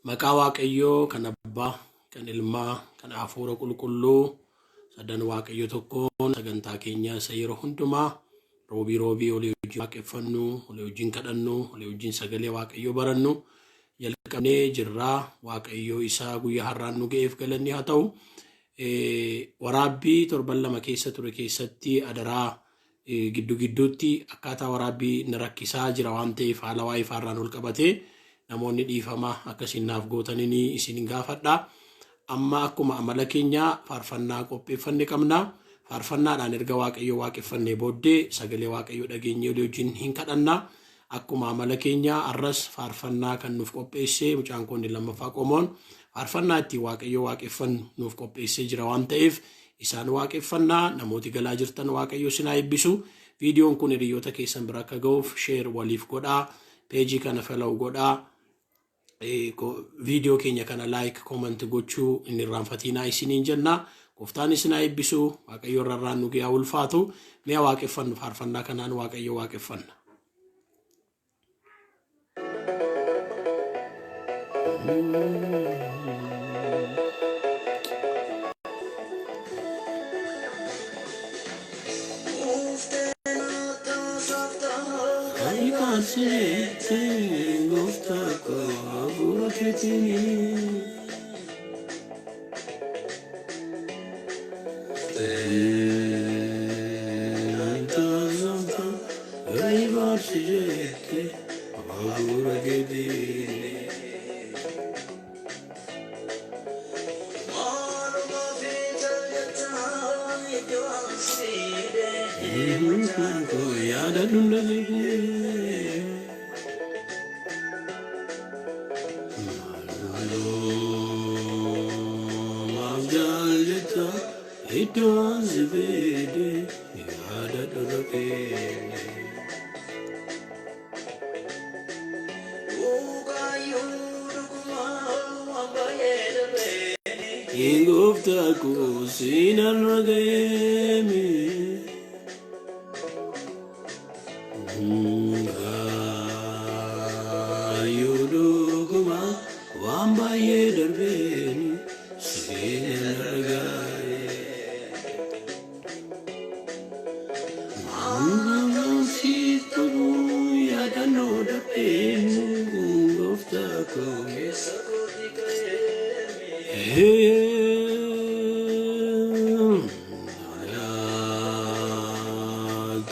Maqaa Waaqayyoo kan Abbaa, kan Ilmaa, kan Hafuura Qulqulluu sadan Waaqayyo tokkoon sagantaa keenya isa yeroo hundumaa roobii roobii olii wajjin waaqeffannu, olii wajjin kadhannu, olii wajjin sagalee Waaqayyoo barannu jalqabnee jirraa. Waaqayyo isa guyyaa har'aan nu ga'eef galanni haa ta'u. Waraabbii torban 2 keessa ture keessatti adaraa giddu gidduutti akkaataa waraabbii na rakkisaa jira waan ta'eef haala waa'ee faarraan ol qabatee namoonni dhiifama akka isin naaf gootaniin isin gaafadha. Amma akkuma amala keenya faarfannaa qopheeffanne qabna. Faarfannaadhaan erga Waaqayyo waaqeffannee booddee sagalee Waaqayyoo dhageenyee olii wajjin hin kadhanna. Akkuma amala keenya har'as faarfannaa kan nuuf qopheesse mucaan koo inni lammaffaa qomoon faarfannaa ittiin Waaqayyo waaqeffannu nuuf qopheessee jira waan ta'eef isaan waaqeffannaa. Namooti galaa jirtan Waaqayyo isin haa eebbisu. Viidiyoon kun hiriyoota keessan bira akka ga'uuf share waliif godhaa. Peejii kana follow godhaa. Viidiyoo keenya kana like, comment gochuu hin irraanfatiinaa isiniin jenna. Gooftaan isin haa eebbisu. Waaqayyo irra irraan nu ga'aa ulfaatu. Mi'a waaqeffannu faarfannaa kanaan Waaqayyo waaqeffanna. Ani faarsineette gooftaa koo hafuura keetiin. Ani faarsineette hafuura keetiin. Yaadadhu dhalee. Maaf jaallata iddoo si fide yaadadhu dhaqee. Gooftaa koo siin har'a ga'eemi. Kaayyoo dhuguma waan baay'ee darbeeni siin har'a ga'e. Siif tolu yaadannoo darbeen gooftaa koo.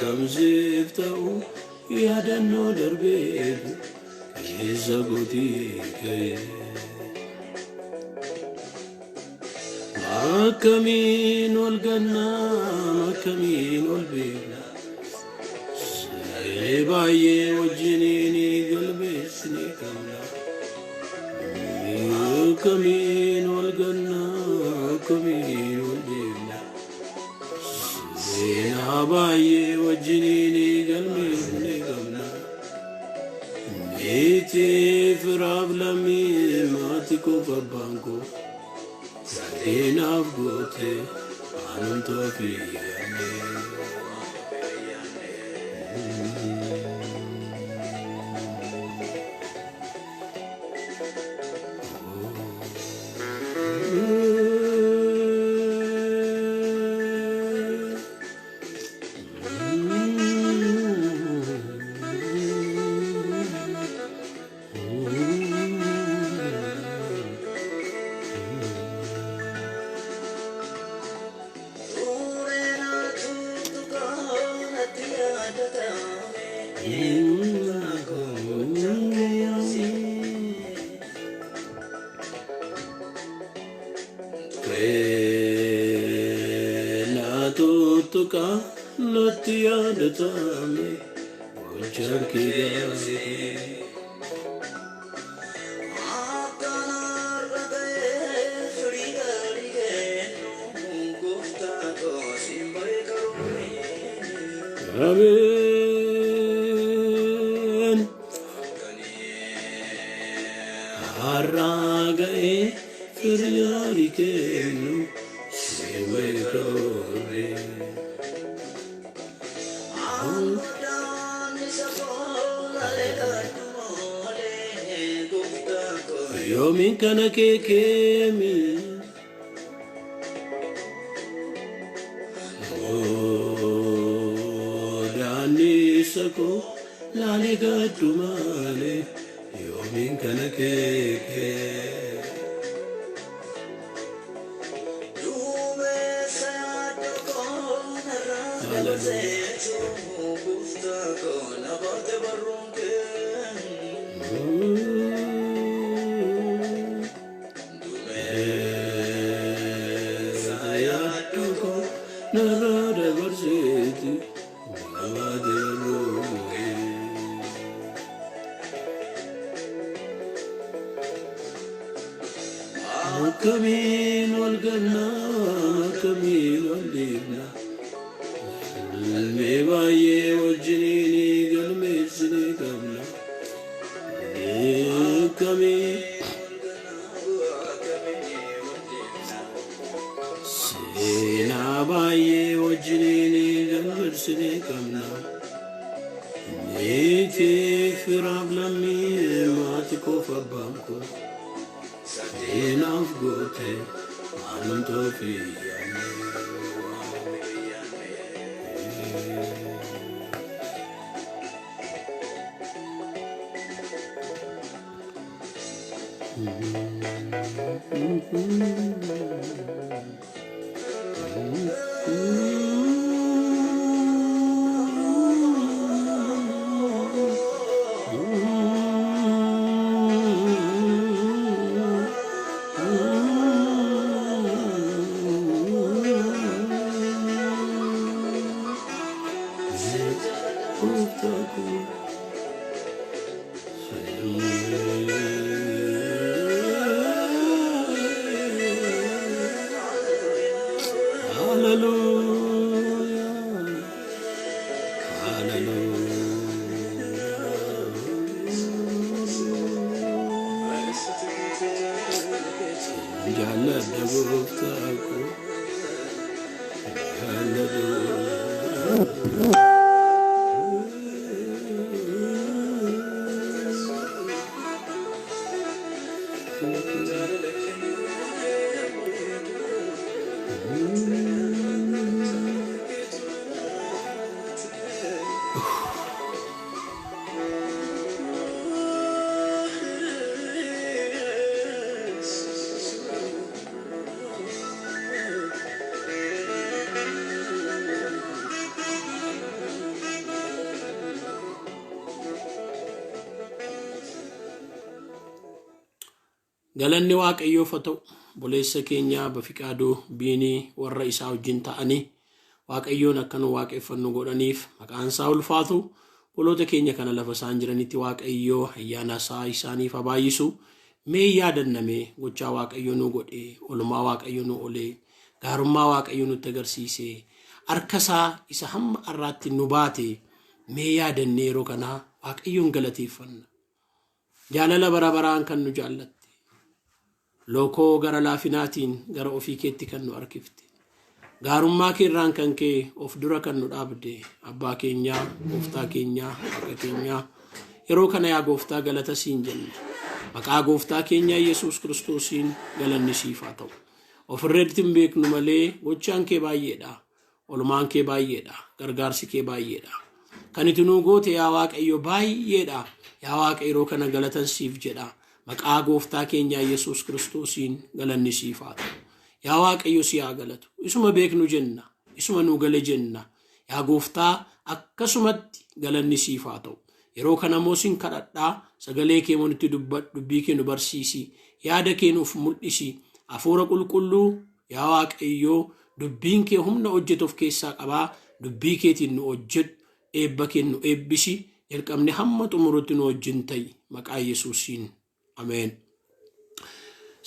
Gamsiif ta'u yaadannoo darbeen keessa kootii ka'e. Akkamiin wal gannaa, akkamiin wal beekna, sagalee baay'ee wajjiniin galmeessine qabna. Akkamiin wal gannaa, akkamiin wal beekna, seenaa baay'ee wajjiniin galmeessine qabna. Niitii firaaf lammii maatii koof abbaan koo sadeenaaf goote anumtu ofii yaadne. Na tuttuqa natti yaadatame gochaan kee gaarii. Ameen. Har'aa ga'ee firii gaarii kennu si beekoorre. Yoomiin kana keekeemi. Daanisa koo laalee gaddu malee yoomiin kana keekee. Duumessa yaaddoo koo narraa dabarseetu gooftaa koo na baate barruun kee. Duumessa Yaaddoo koo narraa dabarseeti na baate barruun kee. Akkamiin wal gannaa akkamiin wal dhiibna galmee baay'ee wajjiniin galmeessinee qabna. Akkamiin seenaa baay'ee wajjiniin galmeessinee qabna. Niitii firaaf lammii maatii koof abbaan koo seenaaf goote maalumtoo fi Hallelujah. Hallelujah. Jaalladha gooftaa koo. Jaalladha. Galanni Waaqayyoof haa ta'u, obboleessa keenya Bafiqaaduu Biinii warra isaa wajjin ta'anii Waaqayyoon akka nu waaqeffannu godhaniif maqaan isaa ulfaatu. Obboloota keenya kana lafa isaan jiranitti Waaqayyoo ayyaana isaa isaaniif haa baay'isu. Mee yaadanname gochaa Waaqayyo nu godhe, oolmaa Waaqayyo nu olee, gaarummaa Waaqayyo nutti agarsiise, harka isaa isa hamma har'aatti nu baate mee yaadannee yeroo kanaa Waaqayyoon galateeffanna. Jaalala bara baraan kan nu jaallatte, lookoo gara laafinaatiin gara ofii keetti kan nu harkifte, gaarummaa keerraan kan kee of dura kan nu dhaabde, abbaa keenyaa, gooftaa keenyaa, waaqa keenyaa, yeroo kana yaa gooftaa galata siin jenna. Maqaa gooftaa keenyaa Yesuus Kiristoosiin galanni siif haa ta'u. Ofirratti hin beeknu malee gochaan kee baay'eedha. Olmaan kee baay'eedha. Gargaarsi kee baay'eedha. Kan itti nuu goote yaa Waaqayyo baay'eedha. Yaa Waaqa yeroo kana galatan siif jedha. Maqaa gooftaa keenyaa Yesuus Kiristoosiin galanni siif haa ta'u. Yaa Waaqayyo si haa galatu. Isuma beeknu jenna. Isuma nuu gale jenna. Yaa gooftaa akkasumatti galanni siif haa ta'u. Yeroo kana immoo sin kadhadhaa sagalee kee immoo nutti dubbadhu, dubbii kee nu barsiisi, yaada kee nuuf mul'isi. Hafuura qulqulluu yaa Waaqayyoo dubbiin kee humna hojjetu of keessaa qabaa, dubbii keetiin nu hojjedhu, eebba kee nu eebbisi, jalqabne hamma xumurutti nu wajjin ta'i. Maqaa Yesuusiin. Ameen.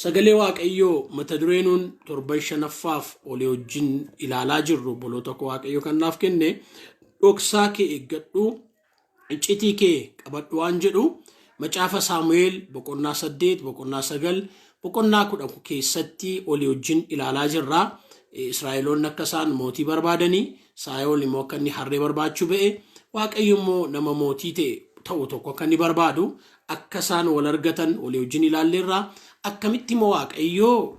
Sagalee Waaqayyoo mata duree nuun torban shanaffaaf olii wajjin ilaalaa jirru obboloota koo Waaqayyo kan naaf kenne dhoksaa kee eeggadhu, iccitii kee qabadhu waan jedhu macaafa Saamu'eel boqonnaa 8, boqonnaa 9, boqonnaa 10 keessatti olii wajjin ilaalaa jirra. Israa'eloonni akka isaan mootii barbaadanii, Saa'ol immoo akka inni harree barbaachuu ba'e, Waaqayyo immoo nama mootii ta'e ta'u tokko akka inni barbaadu akka isaan wal argatan walii wajjin ilaalleerra. Akkamitti immoo Waaqayyoo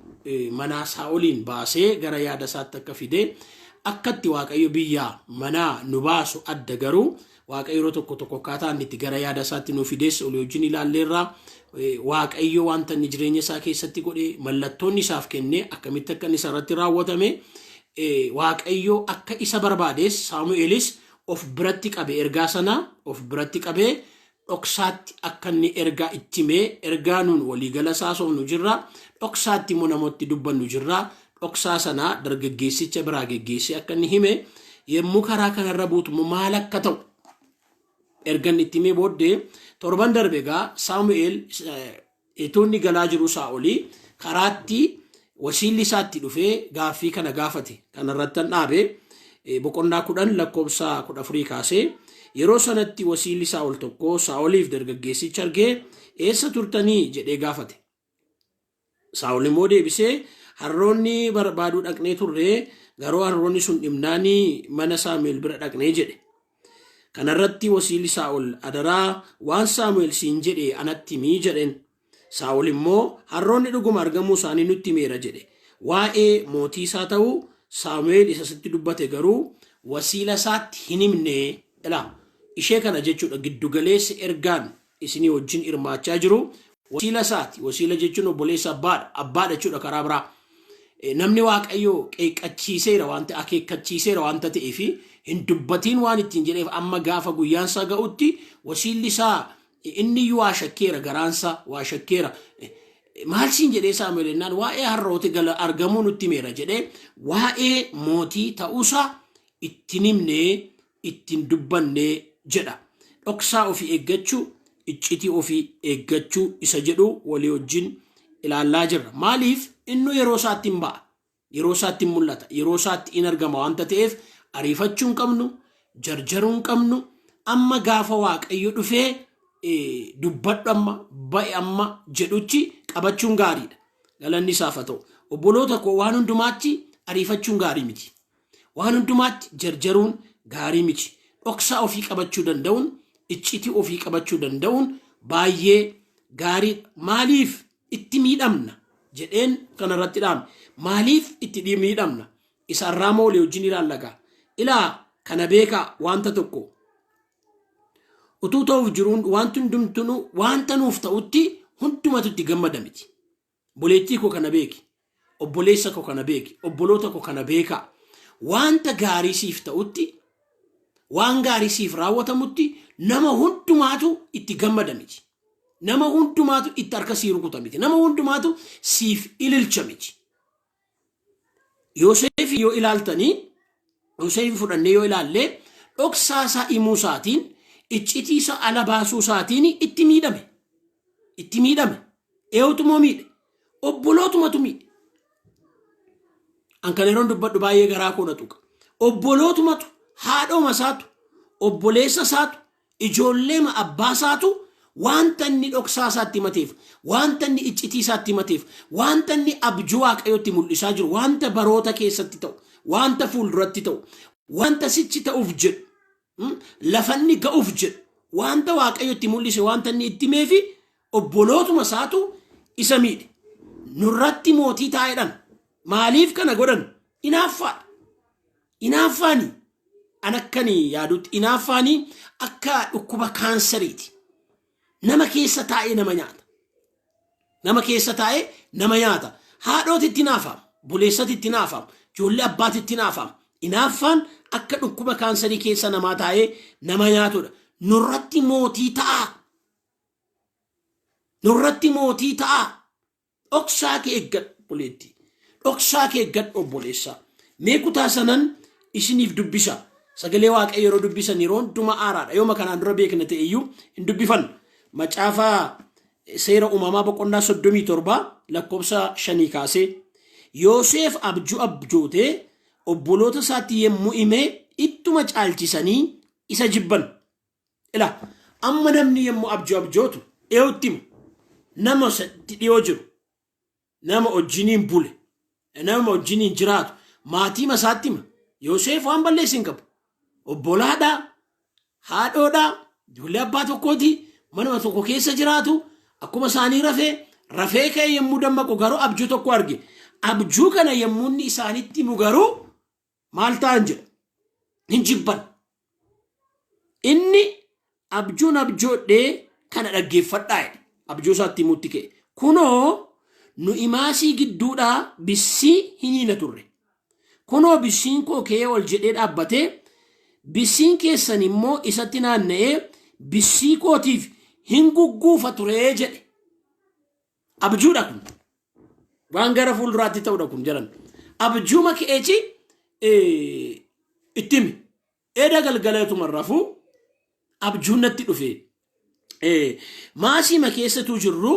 manaa Saa'oliin baasee gara yaada isaatti akka fide, akkatti Waaqayyo biyyaa manaa nu baasu adda, garuu Waaqayyo yeroo tokko tokko akkaataa inni itti gara yaada isaatti nu fides walii wajjin ilaalleerra. Waaqayyo wanta inni jireenya isaa keessatti godhe, mallattoonni isaaf kenne akkamitti akka inni isa irratti raawwatame, Waaqayyo akka isa barbaades, Saamu'eelis of biratti qabe, ergaa sana of biratti qabee dhoksaatti akka inni ergaa itti himee, ergaa nuun waliigala isaa soofnu jirra, dhoksaatti immoo namooti dubbannu jirra. Dhoksaa sana dargaggeessicha biraa geggeessee akka inni hime, yommuu karaa kanarra buutu immoo maal akka ta'u erga inni itti himee booddee, torban darbe egaa Saamu'eel utuu inni galaa jiru Saa'olii karaatti wasiilli isaatti dhufee gaaffii kana gaafate. Kanarratti an dhaabe, boqonnaa 10 lakkoofsa 14 kaasee. Yeroo sanatti wasiilli Saa'ol tokko Saa'oliif dargaggeessicha argee, "Eessa turtanii?" jedhee gaafate. Saa'ol immoo deebisee, "Harroonni barbaaduu dhaqnee turre, garuu harroonni sun dhimnaanii mana Saamu'eel bira dhaqnee" jedhe. Kanarratti wasiilli Saa'ol, "Adaraa, waan Saamu'eel siin jedhe anatti himii" jedheen. Saa'ol immoo, "Harroonni dhuguma argamuu isaanii nutti himeera" jedhe. Waa'ee mootii isaa ta'uu Saamu'eel isa sitti dubbate garuu wasiila isaatti hin himne. Ilaa, ishee kana jechuudha giddugaleessi ergaan isinii wajjin hirmaachaa jiru wasiila isaati. Wasiila jechuun obboleessa abbaadha. Abbaadha jechuudha karaa biraa. Namni Waaqayyoo qeeqqachiiseera wanta akeekkachiiseera wanta ta'eef, hin dubbatiin waan ittiin jedheef, amma gaafa guyyaan isaa ga'utti wasiilli isaa inni iyyuu waa shakkeera, garaansaa waa shakkeera. "Maal siin jedhee Saamu'eel?" jennaan, "Waa'ee harrooti gala argamuu nutti himeera" jedhee, waa'ee mootii ta'uusaa ittiin himnee ittiin dubbannee jedha. Dhoksaa ofii eeggachuu, iccitii ofii eeggachuu isa jedhu walii wajjin ilaallaa jirra. Maaliif? Innu yeroo isaatti hin ba'a. Yeroo isaatti hin mul'ata. Yeroo isaatti in argama waanta ta'eef ariifachuu hin qabnu, jarjaruu hin qabnu. Amma gaafa Waaqayyo dhufee "Dubbadhu amma, ba'e amma" jedhutti qabachuun gaariidha. Galanni isaaf haa ta'u. Obboloota koo, waan hundumaatti ariifachuun gaarii miti. Waan hundumaatti jarjaruun gaarii miti. Dhoksaa ofii qabachuu danda'uun, iccitii ofii qabachuu danda'uun baay'ee gaariidha. Maaliif itti miidhamna jedheen kanarratti dhaame. Maaliif itti miidhamna? Isa irraa walii wajjin ilaallagaa. Ilaa, kana beekaa, wanta tokko. Utuu ta'uuf jiruun wanti hundumtuu wanta nuuf ta'utti hundumatu itti gammada miti. Obboleettii koo, kana beeki. Obboleessa koo, kana beeki. Obboloota koo, kana beekaa. Wanta gaarii siif ta'utti, waan gaarii siif raawwatamutti nama hundumaatu itti gammada miti. Nama hundumaatu itti harka sii rukuta miti. Nama hundumaatu siif ililcha miti. Yoosef yoo ilaaltanii, Yoosef fudhannee yoo ilaalle, dhoksaa isaa himuu isaatiin, iccitii isaa ala baasuu isaatiin itti miidhame. Itti miidhame. Eenyutu moo miidhe? Obbolootumatu miidhe. An kan yeroon dubbadhu baay'ee garaa koo na tuqa. Obbolootumatu, haadhoma isaatu, obboleessa isaatu, ijoolleema abbaa isaatu wanta inni dhoksaa isaatti himateef, wanta inni iccitii isaatti himateef, wanta inni abjuu Waaqayyootti mul'isaa jiru, wanta baroota keessatti ta'u, wanta fuulduratti ta'u, wanta sichi ta'uuf jedhu, lafa inni ga'uuf jedhu, wanta Waaqayyotti mul'ise, wanta inni itti himeefi obbolootuma isaatu isa miidhe. "Nurratti mootii taa'edhan." Maaliif kana godhan? Inaaffaadha. Inaaffaani an akkani yaadutti inaaffaani akka dhukkuba kaansariiti. Nama keessa taa'ee nama nyaata. Nama keessa taa'ee nama nyaata. Haadhooti itti inaafaam, obboleessati itti inaafaam, ijoollee abbaati itti inaafaam. Inaaffaan akka dhukkuba kaansarii keessa namaa taa'ee nama nyaatudha. "Nurratti mootii ta'a. Nurratti mootii ta'a." Dhoksaa kee eeggadhu, obboleettii. Dhoksaa kee eeggadhu, obboleessaa. Mee kutaa sanan isiniif dubbisa. Sagalee Waaqayyo yeroo dubbisan yeroo hundumaa haaraadha. Yooma kanaan dura beekna ta'e iyyuu hin dubbifan. Macaafa Seera Uumamaa boqonnaa 37 lakkoofsa 5 kaasee. Yoosef abjuu abjootee obboloota isaatti yommuu himee ittuma caalchisanii isa jibban. Ila, amma namni yommuu abjuu abjootu dhiyootti hima. Nama isatti dhiyoo jiru, nama wajjiniin bule, nama wajjiniin jiraatu, maatii isaatti hima. Yoosef waan balleessi hin qabu. Obbolaadhaa, haadhoodhaa, ijoollee abbaa tokkooti, Manuma tokko keessa jiraatu, akkuma isaanii rafee rafee ka'e yommuu dammaqu garuu abjuu tokko arge. Abjuu kana yommuu inni isaanitti himu garuu maal ta'an jedha? Hin jibban. Inni abjuun abjoodhee kana dhaggeeffadhaa jedhe. Abjuu isaatti himuutti ka'e. Kunoo nu imaasii gidduudhaa bissii hin hiina turre. Kunoo bissiin koo ka'ee ol jedhee dhaabbatee, bissiin keessan immoo isatti naanna'ee bissii kootiif hin gugguufa ture jedhe. Abjuudha kun. Waan gara fuulduraatti ta'udha kun jedhan. Abjuuma ka'eeti itti himi. Eda galgaleetuma rafuu abjuun natti dhufe. Maasiima keessatuu jirru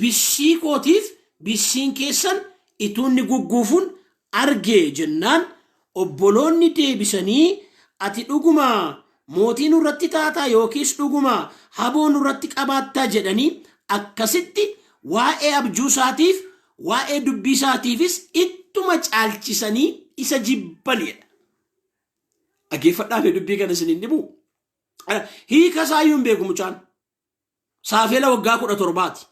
bissii kootiif bissiin keessan ituunni gugguufuun arge jennaan, obboloonni deebisanii, ati dhuguma mootii nurratti taataa yookiis dhuguma haboo nurratti qabaattaa jedhanii akkasitti waa'ee abjuu isaatiif waa'ee dubbii isaatiifis ittuma caalchisanii isa jibbanidha. Dhaggeeffadhaa fi dubbii kana isin hin dhibu. Hiika isaayyuu hin beeku mucaan. Saafela waggaa 17ti.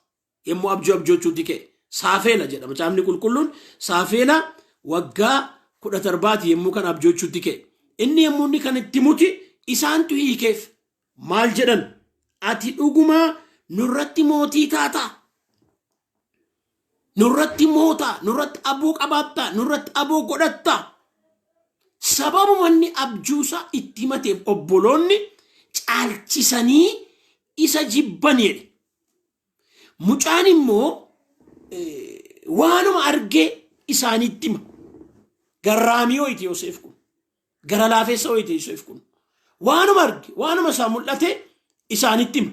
Yommuu abjuu abjoochuutti ka'e. Saafela jedha macaafni qulqulluun, saafela waggaa 17ti yommuu kan abjoochuutti ka'e. Inni yommuu inni kan itti muti isaantu hiikeef. Maal jedhan? Ati dhuguma nurratti mootii taataa? Nurratti mootaa, nurratti aboo qabaattaa, nurratti aboo godhattaa? Sababuma inni abjuusaa itti himateef obboloonni caalchisanii isa jibban jedhe. Mucaan immoo waanuma argee isaanitti hima. Garraamii ho'ite Yoseef kun. Gara laafessa ho'ite Yoseef kun. Waanuma arge, waanuma isaa mul'ate isaanitti hima.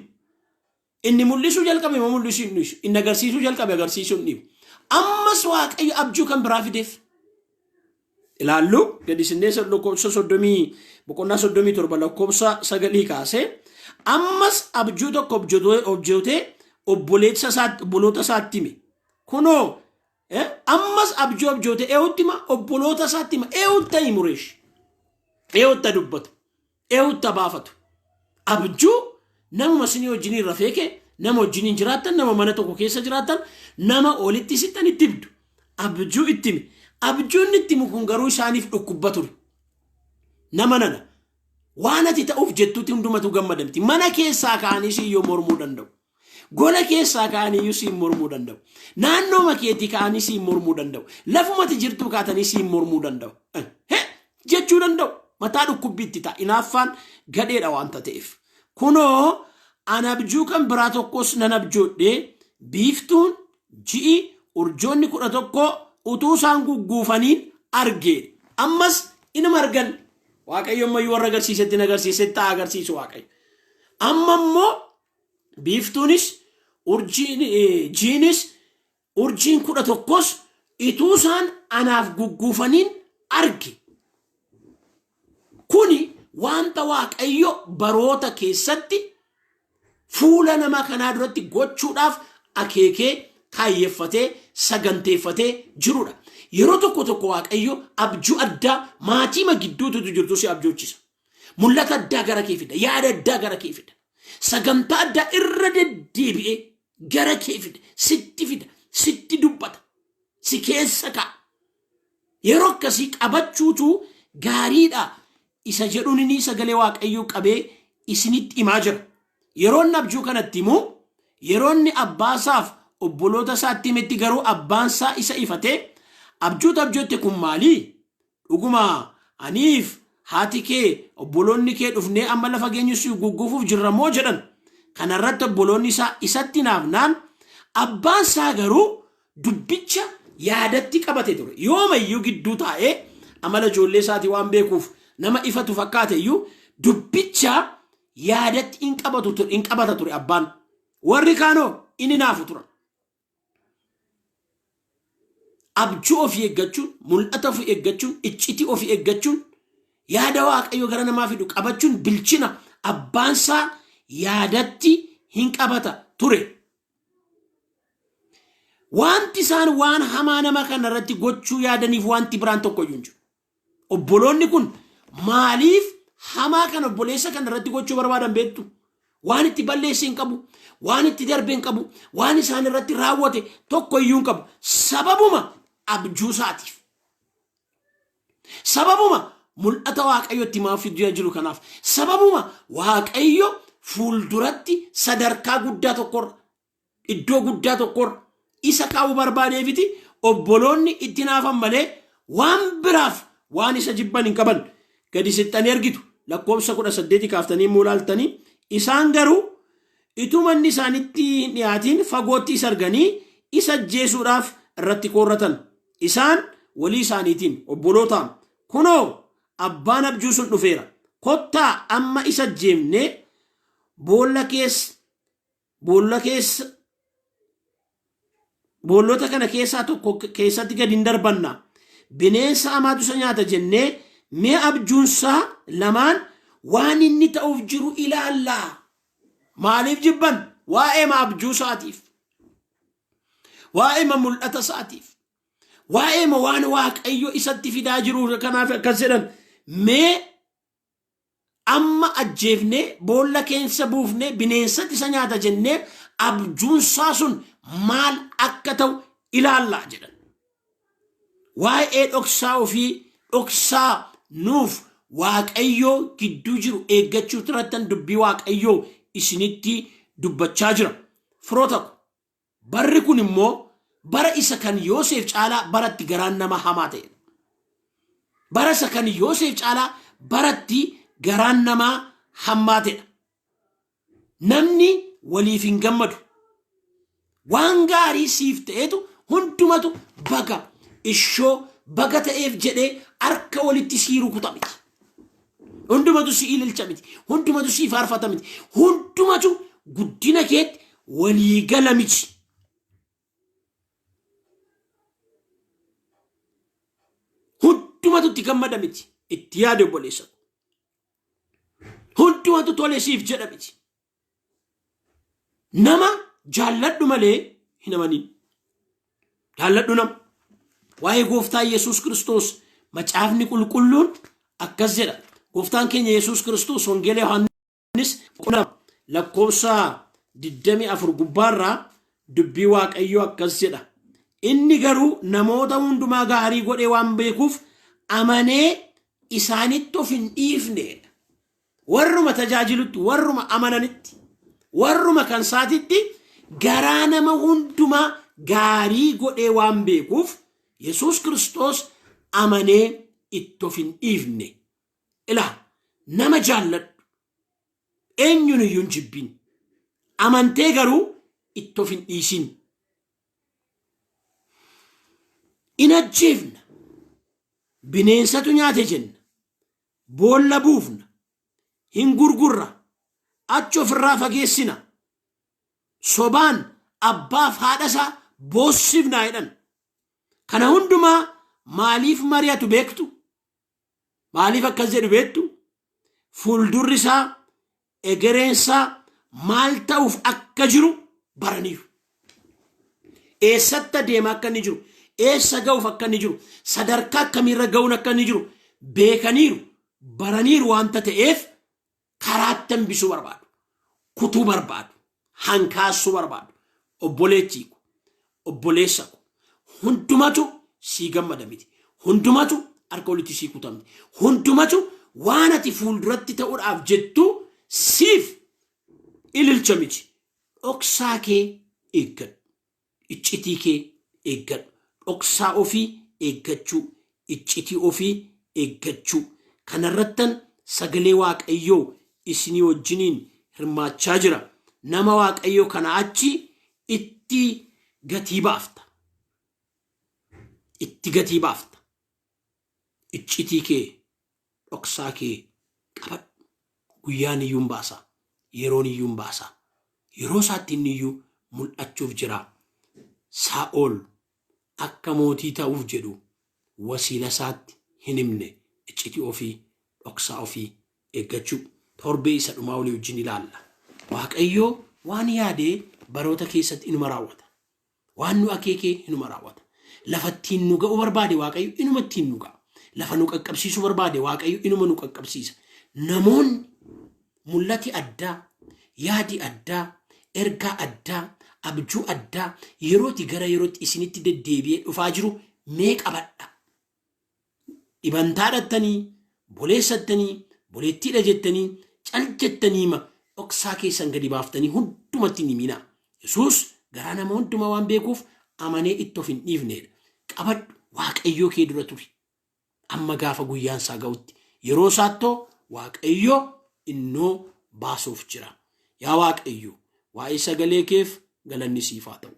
Inni mul'isuu jalqabe immoo mul'isuu hin dhiisu. Inni agarsiisuu jalqabe agarsiisuu hin dhiibu. Ammas Waaqayyo abjuu kan biraa fideef. Ilaallu gadi sinnee lakkoofsa 30, boqonnaa 37 lakkoofsa 9 kaasee, ammas abjuu tokko abjootee obboleessa isaatti, obboloota isaatti hime. Kunoo ammas abjuu abjootee eewutti hima? Obboloota isaatti hima. Eewutta himu reesh? Eewutta dubbatu? Eewutta baafatu? Abjuu namuma isinii wajjiniin rafee kee, nama wajjiniin jiraattan, nama mana tokko keessa jiraattan, nama olitti sittan itti himtu. Abjuu itti hime. Abjuun itti himu kun garuu isaaniif dhukkubba ture. Nama nana, waan ati ta'uuf jettutti hundumatu gammada miti. Mana keessaa ka'anii siin yoo mormuu danda'u. Gola keessaa ka'anii iyyuu siin mormuu danda'u. Naannooma keetii ka'anii siin mormuu danda'u. Lafuma ati jirtuu kaatanii siin mormuu danda'u. He jechuu danda'u. Mataa dhukkubbii itti ta'a. Inaaffaan gadheedha waanta ta'eef. Kunoo an abjuu kan biraa tokkos nan abjoodhee, biiftuun, ji'i, urjoonni 11 utuu isaan gugguufaniin arge. Ammas inuma argan. Waaqayyo ammayyuu warra agarsiisetti hin agarsiisetti haa agarsiisu Waaqayyo. Amma immoo biiftuunis, urjiin, jiinis, urjiin 11s ituu isaan anaaf gugguufaniin arge. Kuni wanta Waaqayyo baroota keessatti fuula nama kanaa duratti gochuudhaaf akeekee, kaayyeffatee, saganteeffatee jirudha. Yeroo tokko tokko Waaqayyo abjuu addaa maatiima gidduutu jirtu si abjoochisa. Mul'ata addaa gara kee fida. Yaada addaa gara kee fida. Sagantaa addaa irra deddeebi'ee gara kee fida. Sitti fida. Sitti dubbata. Si keessa ka'a. Yeroo akkasii qabachuutu gaariidha isa jedhuun inni sagalee Waaqayyoo qabee isinitti himaa jira. Yeroo inni abjuu kanatti himu, yeroo inni abbaasaaf obboloota isaatti himetti garuu abbaansaa isa ifatee, abjuutu abjootte kun maalii? Dhuguma aniif haati kee obboloonni kee dhufnee amma lafa geenyu si gugguufuuf jirra moo jedhan. Kana irratti obboloonni isaa isatti naafnaan, abbaan isaa garuu dubbicha yaadatti qabate ture. Yooma iyyuu gidduu taa'ee amala ijoollee isaatii waan beekuuf nama ifatu fakkaate iyyuu dubbicha yaadatti in qabatu ture, in qabata ture abbaan. Warri kaanoo inni naafu turan. Abjuu ofii eeggachuun, mul'ata ofii eeggachuun, iccitii ofii eeggachuun, yaada Waaqayyo gara namaa fidu qabachuun bilchina. Abbaansaa yaadatti hin qabata ture. Wanti isaan waan hamaa nama kana irratti gochuu yaadaniif wanti biraan tokko iyyuu hin jiru. Obboloonni kun maaliif hamaa kana obboleessa kana irratti gochuu barbaadan beektu? Waan itti balleesse hin qabu. Waan itti darbe hin qabu. Waan isaan irratti raawwate tokko iyyuu hin qabu. Sababuma abjuu isaatiif. Sababuma mul'ata Waaqayyo itti himaa jiru kanaaf. Sababuma Waaqayyo fuulduratti sadarkaa guddaa tokkorra, iddoo guddaa tokkorra isa kaa'uu barbaadeefiti obboloonni itti naafan malee waan biraaf waan isa jibban hin qaban. Gadi sixxanii argitu lakkoofsa 18 kaaftanii immoo ilaaltanii isaan garuu ituu manni isaanitti hin dhiyaatiin fagootti isa arganii isa ajjeesuudhaaf irratti koorratan. Isaan walii isaaniitiin obbolootaan kunoo abbaan abjuu sun dhufeera kottaa amma isa ajjeefnee boolla keessa boolla keessa boollota kana keessaa tokko keessatti gadi hin darbanna. Bineensa hamaatu isa nyaata jennee mee abjuunsaa lamaan waan inni ta'uuf jiru ilaallaa. Maaliif jibban? Waa'eema abjuu isaatiif. Waa'eema mul'ata isaatiif. Waa'eema waan Waaqayyo isatti fidaa jiru kanaaf akkas jedhan. Mee amma ajjeefnee boolla keessa buufnee bineensatti isa nyaata jennee abjuunsaa sun maal akka ta'u ilaallaa jedhan. Waa'ee dhoksaa ofii dhoksaa nuuf Waaqayyoo gidduu jiru eeggachuu irrattan dubbii Waaqayyoo isinitti dubbachaa jira. Firoota ko, barri kun immoo bara isa kan Yooseef caalaa baratti garaan nama hamaa ta'edha. Bara isa kan Yooseef caalaa baratti garaan namaa hammaatedha. Namni waliif hin gammadu. Waan gaarii siif ta'etu hundumatu baga ishoo baga ta'eef jedhee harka walitti sii rukuta miti. Hundumatu si ililcha miti. Hundumatu sii faarfata miti. Hundumatu guddina keetti walii gala miti. Hundumatu itti gammada miti. Itti yaade obboleessa. Hundumatu tole siif jedha miti. Nama jaalladhu malee hin amanin. Jaalladhu nama. Waa'ee gooftaa Yesuus Kiristoos macaafni qulqulluun akkas jedha. Gooftaan keenya Yesuus Kiristoos Wangeela Yohaannis boqonnaa lakkoofsa 24 gubbaarraa dubbii Waaqayyoo akkas jedha. Inni garuu namoota hundumaa gaarii godhee waan beekuuf amanee isaanitti of hin dhiifne. Warruma tajaajilutti, warruma amananitti, warruma kan isaatitti garaa nama hundumaa gaarii godhee waan beekuuf Yesuus Kiristoos amanee itti of hin dhiifne. Ilaa nama jaalladhu eenyuun iyyuu hin jibbin. Amantee garuu itti of hin dhiisin. In ajjeefna. Bineensatu nyaate jenna. Boolla buufna. Hin gurgurra. Achi ofirraa fageessina. Sobaan abbaaf haadha isaa boossifnaa jedhan. Kana hundumaa maaliif mari'atu beektu? Maaliif akkas jedhu beektu? Fuuldurri isaa egereen isaa maal ta'uuf akka jiru baraniiru. Eessatti adeemaa akka inni jiru, eessa ga'uuf akka inni jiru, sadarkaa akkamiirra ga'uun akka inni jiru beekaniiru, baraniiru waanta ta'eef karaatti hambisuu barbaadu, kutuu barbaadu, hankaassuu barbaadu. Obboleettii ko, obboleessa ko, hundumatu sii gammada miti. Hundumatu harka walitti sii kuta miti. Hundumatu waan ati fuulduratti ta'uudhaaf jettu siif ililcha miti. Dhoksaa kee eeggadhu. Iccitii kee eeggadhu. Dhoksaa ofii eeggachuu. Iccitii ofii eeggachuu. Kanarrattan sagalee Waaqayyoo isinii wajjiniin hirmaachaa jira. Nama Waaqayyoo kana achi itti gatii baafta. Itti gatii baafta. Iccitii kee dhoksaa kee qabadhu. Guyyaan iyyuu hin baasa. Yeroon iyyuu hin baasa. Yeroo isaatti inni iyyuu mul'achuuf jira. Saa'ol akka mootii ta'uuf jedhu wasiila isaatti hin himne. Iccitii ofii dhoksaa ofii eeggachuu. Torbee isa dhumaa walii wajjin ilaalla. Waaqayyo waan yaade baroota keessatti inuma raawwata. Waan nu akeeke inuma raawwata. Lafa ittiin nu ga'uu barbaade Waaqayyo inuma ittiin nu ga'a. Lafa nu qaqqabsiisuu barbaade Waaqayyo inuma nu qaqqabsiisa. Namoonni mul'ati addaa, Yaadi addaa, ergaa addaa, abjuu addaa yerooti gara yerootti isinitti deddeebi'ee dhufaa jiru mee qabadha. Dhibantaa dhattanii, boleessattanii, boleettiidha jettanii, cal jettaniima dhoksaa keessan gadi baaftanii hundumatti hin himinaa. Yesuus garaa nama hundumaa waan beekuuf amanee itti of hin dhiifneedha. Qabadhu Waaqayyoo kee dura turi. Amma gaafa guyyaan isaa ga'utti yeroo isaattoo Waaqayyo innoo baasuuf jira. Yaa Waaqayyo waa'ee sagalee keef galanni siif haa ta'u.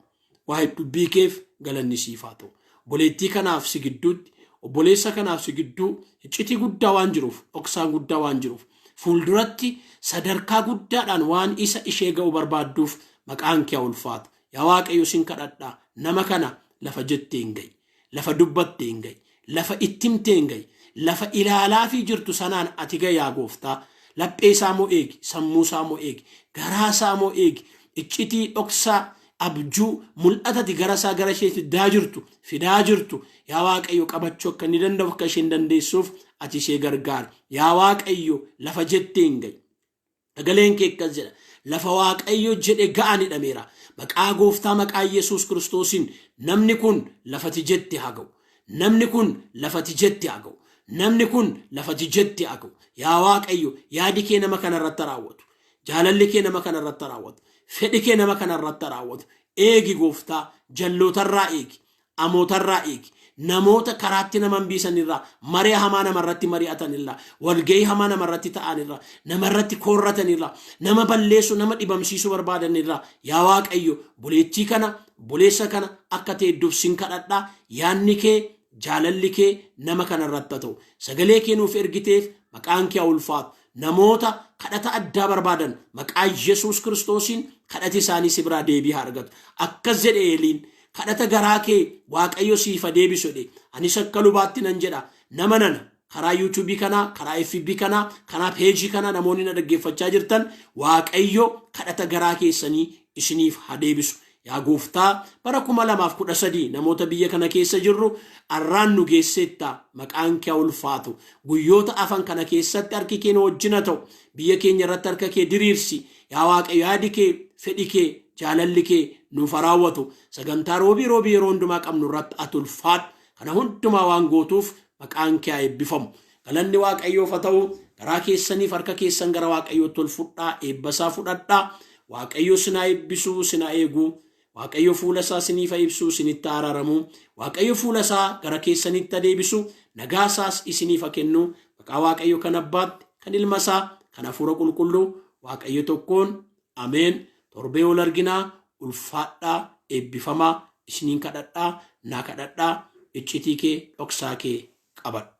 Waa'ee dubbii keef galanni siif haa ta'u. Obboleettii kanaaf si gidduutti, obboleessa kanaaf si gidduu iccitii guddaa waan jiruuf, dhoksaan guddaa waan jiruuf, fuulduratti sadarkaa guddaadhaan waan isa ishee ga'u barbaadduuf maqaan kee haa ulfaatu. Yaa Waaqayyo sin kadhadha nama kana lafa jetteen ga'i. Lafa dubbatteen ga'i. Lafa itti himteen ga'i. Lafa ilaalaafii jirtu sanaan ati ga'i yaa gooftaa. Laphee isaa moo eegi, sammuu isaa moo eegi, garaa isaa moo eegi, iccitii dhoksaa abjuu mul'atati gara isaa gara ishee fidaa jirtu fidaa jirtu yaa Waaqayyo qabachuu akka inni danda'u akka isheen dandeessuuf ati ishee gargaari. Yaa Waaqayyo lafa jetteen ga'i. Sagaleen kee akkas jedha. Lafa Waaqayyo jedhe ga'an hidhameera. Maqaa gooftaa maqaa Yesuus Kiristoosiin namni kun lafati jette haa ga'u. Namni kun lafati jette haa ga'u. Namni kun lafati jette haa ga'u. Yaa Waaqayyo yaadi kee nama kana irratti raawwatu. Jaalalli kee nama kana irratti raawwatu. Fedhi kee nama kana irratti raawwatu. Eegi gooftaa jallootarraa eegi. Amootarraa eegi. Namoota karaatti nama hambiisanirraa, maree hamaa namarratti mari'atanirraa, walgahii hamaa namarratti ta'anirraa, namarratti koorratanirraa, nama balleessuu, nama dhibamsiisuu barbaadanirraa yaa Waaqayyo boleettii kana, obboleessa kana akka ta'e sin kadhadhaa. Yaanni kee, jaalalli kee nama kanarratti haa ta'u. Sagalee kee nuuf ergiteef maqaan kee haa ulfaatu. Namoota kadhata addaa barbaadan maqaa Yesuus Kiristoosiin kadhati isaanii si biraa deebii haa argatu. Akkas jedhe Eeliin kadhata garaa kee Waaqayyo siif haa deebisu jedhe. Anis akka lubaatti nan jedha nama nana karaa YouTube kanaa, karaa FB kanaa, karaa peejii kanaa namoonni na dhaggeeffachaa jirtan Waaqayyo kadhata garaa keessanii isiniif haa deebisu. Yaa gooftaa bara 2013 namoota biyya kana keessa jirru arraan nu geesseetta maqaan kee haa ulfaatu. Guyyoota afan kana keessatti harki kee nu wajjin haa ta'u. Biyya keenya irratti harka kee diriirsi. Yaa Waaqayyo yaadi kee, fedhi kee, jaalalli kee nuuf haa raawwatu. Sagantaa roobii roobii yeroo hundumaa qabnu irratti ati ulfaadhu. Kana hundumaa waan gootuuf maqaan kee haa eebbifamu. Galanni Waaqayyoof haa ta'u. Garaa keessaniif harka keessan gara Waaqayyootti ol fudhaa, eebba isaa fudhadhaa. Waaqayyo sin haa eebbisu, sin haa eegu. Waaqayyo fuula isaa siniif haa ibsu, isinitti haa araaramu. Waaqayyo fuula isaa gara keessanitti haa deebisu, nagaa isaas isiniif haa kennu. Maqaa Waaqayyo kan Abbaatti, kan Ilma isaa, kan Hafuura Qulqulluu, Waaqayyo tokkoon. Ameen. Torbee ol arginaa, ulfaadhaa, eebbifamaa, isiniin kadhadhaa, naa kadhadhaa, iccitii kee, dhoksaa kee qabadhu.